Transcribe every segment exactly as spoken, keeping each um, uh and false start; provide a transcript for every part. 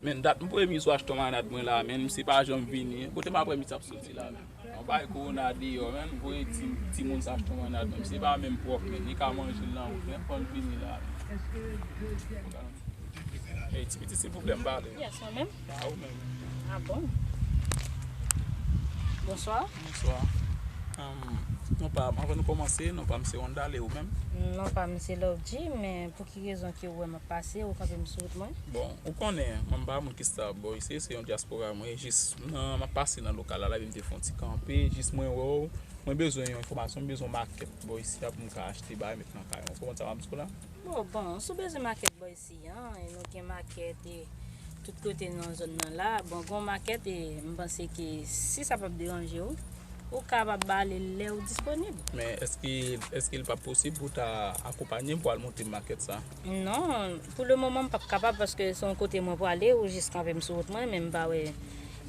Men dat m voye misye achte yon marinad mwen la, men misye pa janm vini. Kote m apre misye ap soti la, men? Yon bay kowona deyò, men m voye ti, timoun sa achte yon marinad mwen. Misye pa menm pwòp, men li ka manje l nan wout, men fò l vini la, men. Hey, ti pitit, silvouplè, m pale. Yes, mwen menm. A ou menm. Ah bon? Bonswa. Bonswa. Um, non pa, anvan nou kòmanse, non pa m se Rondale, ou menm? Non pa m se Love G, men pou ki rezon ke ou wè m ap pase, ou kanpe m sou wout mwen? Bon, ou konnen, mwen m pa moun ki stap bò isi, se yon dyaspora mwen, jis nan, m ap pase nan lokal la, la, epi m te fè yon ti kanpe, jis mwen wè w, mwen bezwen yon enfòmasyon, m bezwen yon makèt bò isi a pou m ka achte bagay, met nan kay mwen. Ou konprann sa m ap di w la? Bon, bon, si w bezwen makèt bò isi an, e nou gen makèt e tout kote nan zòn nan la. Bon, gen yon makèt e m panse ke si sa p ap deranje w, ou kapab ale lè ou disponib. Men èske, èske li p ap posib pou w ta akonpanye m pou al monte makèt sa? Non, pou le moman m p ap kapab paske se yon kote mwen pwale, ou jis kanpe m sou wout mwen, men m pa wè.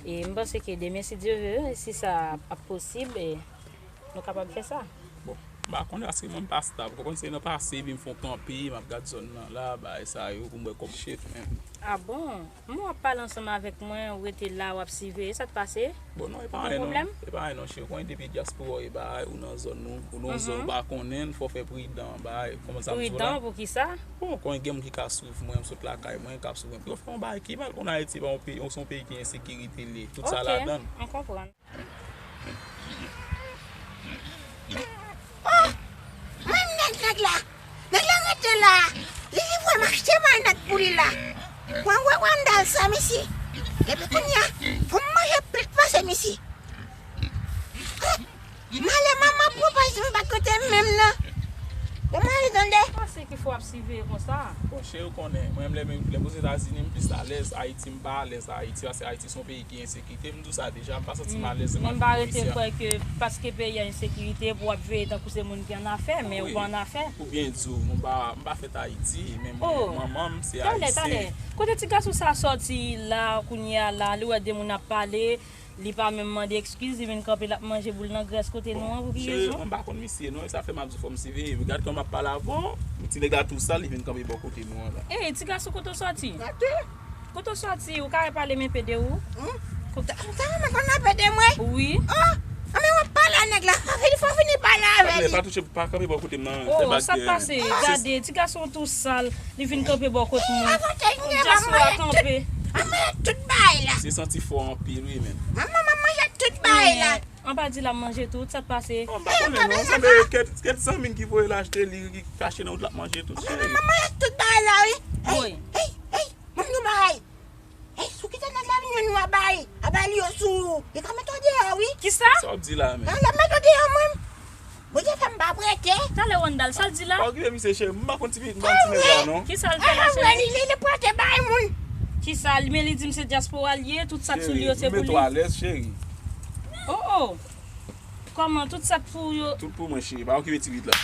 E m panse ke demen, si Dye ve, si sa ap posib, e nou kapab fè sa. Bon, m pa konnen paske mwen m pa stab. Ou konprann, se nan pase, epi m fè yon kanpe, m ap gad zòn nan la, bagay sa yo, pou m wè kòb chef menm. Ah bon? M wè w ap pale ansanm avèk mwen, ou rete la, w ap siveye, sa t pase? Bon, non, e pa anyen non. Gen pwoblèm? E pa anyen non, cheri. Ou konnen depi dyaspora e bagay, ou nan zòn nou, ou nan zòn ou pa konnen, fò w fè pridan, bagay, kòman sa m di w la? Pridan, pou ki sa? Bon, konnen gen moun ki ka swiv mwen, m sot lakay mwen, k ap swiv mwen. Pou yo fè yon bagay ki mal konn Ayiti, pa yon peyi, se yon peyi ki ensekirite li ye. Tout sa ladan l. Ok, m konprann. Oh! Mwen nèg, nèg la. Nèg la rete la. Li di pou m achte marinad pou li la. Mwen wè Randal sa, misye. Epi kounye a, pou m manje plis pase misye. Malè manman pwopaz m pa kote m menm nan. Bon, m ale tande. Pase ki fò w ap siveye konsa? Bon, cheri, ou konnen, mwen menm lè, lè m Ozetazini, m plis alèz. Ayiti, m pa alèz Ayiti, paske Ayiti se yon peyi ki ensekirite. M di w sa deja, m pa santi m alèz lè m ap viv bò isi a. Mwen pa rete kwè ke paske peyi a ensekirite pou w ap veye tankou se moun ki annafè, men ou pa annafè. Wi. Ou byen di w, mwen pa, m pa fèt Ayiti, men mwen, manman m se ayisyen. Talè, talè. Kote ti gason sa sòti la, kounye a la, li wè de moun ap pale, li pa menm mande ekskiz, li vin kanpe, l ap manje boul nan grès kote nou an, pou ki rezon? Cheri, mwen pa konn misye non, e sa fè m ap di w fò m siveye. Gad kòman m ap pale avè w, ti nèg la tou sal, li vin kanpe bò kote nou an la. Ey, ti gason, kote w sòti? Gade! Kote w sòti? Ou ka repale m enpe de ou? Hmm? Ou ta, ou ta renmen konn apede mwen? Wi. Oh! Anben w ap pale a nèg la. Fò fini, fò fini pale avè li. Pa touche, pa kanpe bò kote m nan. Oh, sa k pase? Gade, ti gason tou sal, li vin kanpe bò kote mwen. Dyaspora kanpe. Mwen manje tout bagay la. Se santi fò anpil wi menm. Manman, mwen manje tout bagay la. Anba di l ap manje tout, sa k pase? Oh, m pa konnen non, sanble kèt, kèt zanmi m ki voye l achte, li, li kache nan wout l ap manje tout, cheri. Manman, mwen manje tout bagay la wi. Ey, ey, ey, mwen di w bagay. Ey, si w kite nèg la vin jwenn ou, a bay, a bay li yo sou ou. Li ka mete w deyò wi. Kisa? Sa w ap di la menm? Nan, l ap mete w deyò mwen. Bondye fè m pa prete. Talè Randal, sa l di la? Pa okipe misye cheri, m pa konn ti pitit, m pa konn ti nèg la non. Kisa l fè la cheri? Li, li, li prete bay moun. Kisa? Men li di m se dyaspora l ye, tout sa k sou li yo se pou li. Cheri, m met w alèz cheri. Oh, oh. Kòman tout sa k pou yo? Tout pou mwen cheri, pa okipe ti pitit la.